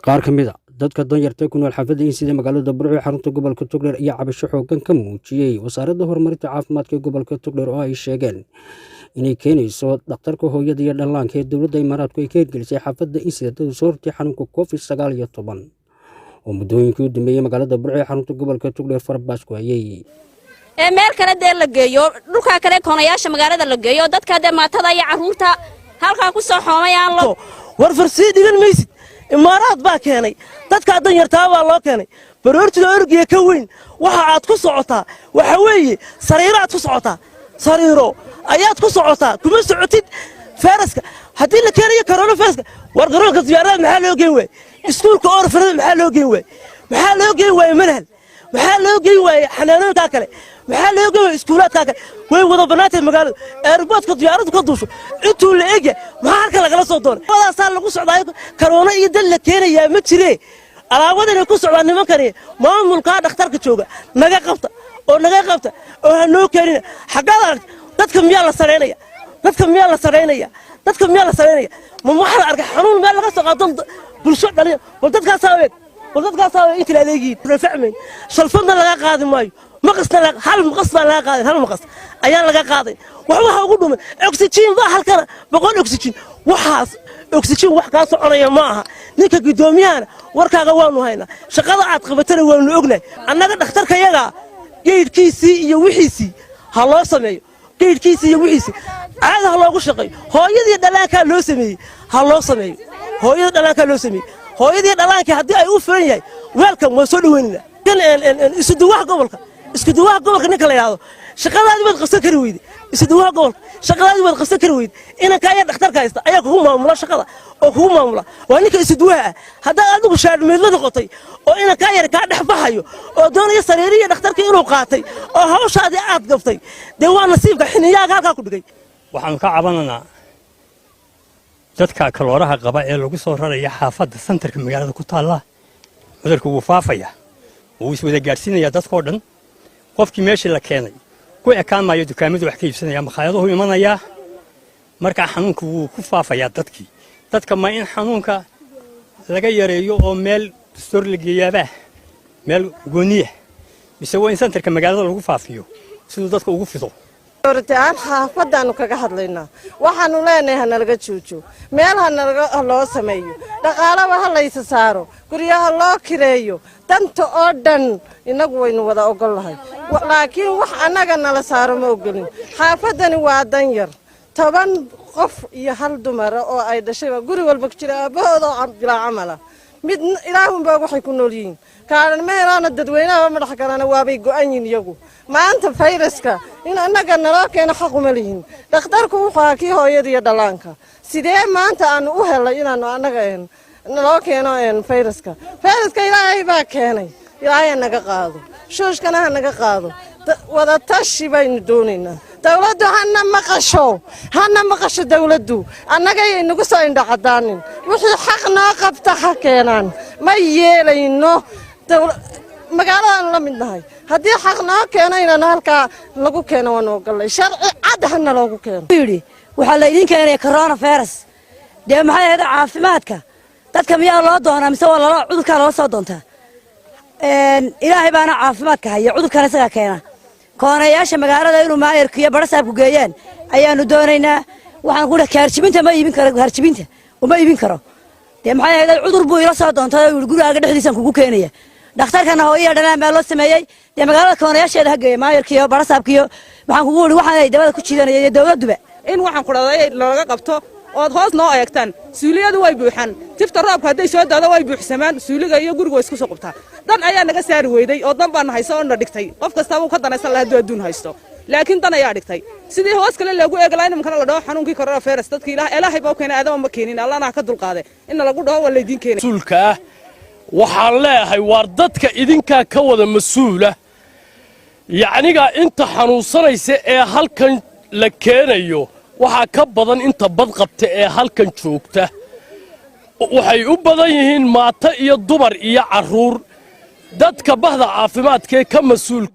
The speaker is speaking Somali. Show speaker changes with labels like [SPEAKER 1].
[SPEAKER 1] Qaar ka mid a dadka danyarta ku nool xaafadda Insida, magaalada Burco ee xarunta gobolka Togdheer, ayaa cabasho xoogan ka muujiyey Wasaaradda Horumarinta Caafimaadka ee gobolka Togdheer oo ay sheegeen inay keenayso dhakhtarka hooyada iyo dhallaanka ee dowladda Imaaraadku ay ka hirgelisay xaafadda Insida dad soo hortay xanuunka COVID-19 oo muddooyinkii u dambeeyey magaalada Burco ee xarunta gobolka Togdheer farabaas ku hayay.
[SPEAKER 2] Ee meel kale dee la geeyo, dhulkaa kale, koonayaasha magaalada la geeyo, dadka dee maatada iyo carruurta halkaa ku soo xoomay aan lo
[SPEAKER 3] War farsii dhigan maysid. Imaaraad baa keenay, dadkaa danyartaa baa loo keenay. Baroortida orgiga ka weyn. Waxa aad ku socotaa waxa weeye sariiro aad ku socotaa, sariiro ayaad ku socotaa, kuma socotid fayraska. Haddii la keenayo corona fayraska, war garoonka diyaarada maxaa loo geen waayey? Iskuulka orfanada maxaa loo geen waayey? Maxaa loo geen waayey manhal? Maxaa loo geen waayey xanaanooyinkaa kale? Maxaa loo geen waayey iskuulaadkaa kale? Way wada bannaantahay magaaladu. Airportka diyaaradu ka duusho intuu la egyahay, maxaa halka lagala soo doonay? Wadaasaa lagu socdaayo karoona iyo dad la keenayaa ma jiree. Alaabadanay ku socdaan nimankani. Maamulkaa dhakhtarka jooga naga qabta oo naga qabta oo ha noo keenina. Xaggaad aragta? Dadka miyaa la saraynaya? Dadka miyaa la saraynaya? Dadka miyaa la saraynaya? Ma waxaa la arkay xanuun meel laga soo qaado bulsho dhalin? Bal dadkaasaa eeg, bal dadkaasaa eeg inta la adeegiyin fahmayn. Shalfadna laga qaadi maayo, maqasna hal maqas baa laga qaaday, hal maqas ayaa laga qaaday. Wax waxa ugu dhumay oxygen baa halkana 100 oxygen. Waxaas oxygen wax kaa soconaya ma aha. Ninka guddoomiyahana warkaaga waanu haynaa, shaqada aad qabatana waanu ognahay. Annaga dhakhtarkayaga geydhkiisii iyo wixiisii ha loo sameeyo, geydhkiisii iyo wixiisii caada ha loogu shaqeeyo. Hooyadii dhallaankaa loo sameeyey ha loo sameeyo. Hooyada dhallaankaa loo sameeyey, hooyadii dhallaankii haddii ay u furan yahay, weelkan waan soo dhaweynayna. Kan isuduwaha gobolka, iskuduwaha gobolka ninka la yidhaahdo, shaqadaadii baad qabsan kari weyde. Isuduwaha gobolka, shaqadaadii baad qabsan kari weyde. Inanka ayaa dhakhtarka haysta ayaa kugu maamula shaqada oo kugu maamula, waa ninka isuduwaha ah. Haddaad adigu shaadhmeedla noqotay oo inankaa yar kaa dhex baxayo oo doonaya sariiriya dhakhtarkii inuu qaatay oo hawshaadii aad gabtay, dee waa nasiibka xiniyaaga halkaa ku dhigay.
[SPEAKER 4] Waxaanu ka cabanaynaa dadka kalooraha qaba ee lagu soo raraya xaafadda centerka magaalada ku taalla. Cudurka wuu faafaya, wuu iswada gaadhsiinayaa dadkoo dhan. Qofkii meeshii la keenay ku ekaan maayo, dukaamadu wax ka iibsanaya, makhaayadahu imanayaa. Markaa xanuunka wuu ku faafayaa dadkii. Dadka ma in xanuunka laga yareeyo oo meel dastoor la geeyaabaa, meel gooniya, mise waa in centerka magaalada lagu faafiyo siduu dadka ugu fido?
[SPEAKER 5] Aan xaafadaanu kaga hadlaynaa, waxaanu leenahay hanalaga joojo, meel hanalaga loo sameeyo, dhaqaalaba ha laysa saaro, guryaha loo kireeyo. Danta oo dhan innagu waynu wada ogol lahay, laakiin wax annaga nala saaro ma ogolin. Xaafaddani waa dan yar, 10 qof iyo hal dumara oo ay dhashayba guri walba ku jira, aabbahooda oo bilaa camala mid ilaahunbaa waxay ku nool yihiin. Kaaran ma helaana, dadweynahaba ma dhex galaana, waabay go'an yihin iyagu. Maanta fayraska in annaga naloo keeno xaquma lihin. Dhakhtarku wuxuu ahaa kii hooyada iyo dhallaanka. Sidee maanta aanu u helay inaanu annaga naloo keeno fayraska? Fayraska Ilaahay baa keenay, Ilaahay ha naga qaado, shuushkana ha naga qaado. Wadatashi baynu doonaynaa. Dawladdu hana maqasho, hana maqasho dawladdu, annagayay nagu soo indhacadaanin. Wixii xaq noo qabta ha keenaan. Ma yeelayno, magaaladaanu la mid nahay. Haddii xaq noo keeno inaanu halkaa lagu keeno waanu ogolnay, sharci cad hana loogu keeno.
[SPEAKER 6] Yidhi waxaa laydin keenaya corona virus. Dee maxay ahayd? Caafimaadka dadka miyaa loo doonaa mise waa lala cudurkaa loola soo doontaa? Ilaahay baana caafimaadka haya, cudurkana isagaa keena. Koonayaasha magaalada inuu maayarku iyo barasaabku geeyaan ayaanu doonaynaa. Waxaan ku dhahay kaarjibinta ma iibin karo, kaarjibinta uma iibin karo. Dee maxay ahayd? Cudur buu ila soo doontay oo yidhi gurigaaga dhexdiisaan kugu keenaya. Dhakhtarkana hooyaya dhalaan baa loo sameeyey. Dee magaalada koonayaasheeda ha geeya maayarkiiyo barasaabkiyo. Waxaan kugu idhi waxaan ay dabada ku jiidanaya iyo dawladduba.
[SPEAKER 7] In waxaan ku dhahday looga qabto ood hoos noo eegtaan. Suuliyadu way buuxaan, tifta roobka hadday soo daado way buuxsamaan, suuliga iyo guriga way isku soo qubtaa. Dan ayaa naga saari weyday oo dan baana hayso oo na dhigtay. Qof kastaaba uu ka danaysan lahaa hadduu adduun haysto, laakiin dan ayaa dhigtay. Sidii hoos kale loogu eegi lahaa iminkana la dhaho xanuunkii corona virus dadkii Ilaahay baa u keenay, aadama ma keenin, Allahna ha ka dulqaaday inna lagu dhaho waa laydiin keenay.
[SPEAKER 8] Mas-uulka ah waxaan leeyahay, waar dadka idinkaa ka wada mas-uula. Yacnigaa inta xanuunsanaysa ee halkan la keenayo waxaa ka badan inta badqabta ee halkan joogta. Waxay u badan yihiin maato iyo dumar iyo carruur. Dadka bahda caafimaadkaee ka mas-uulka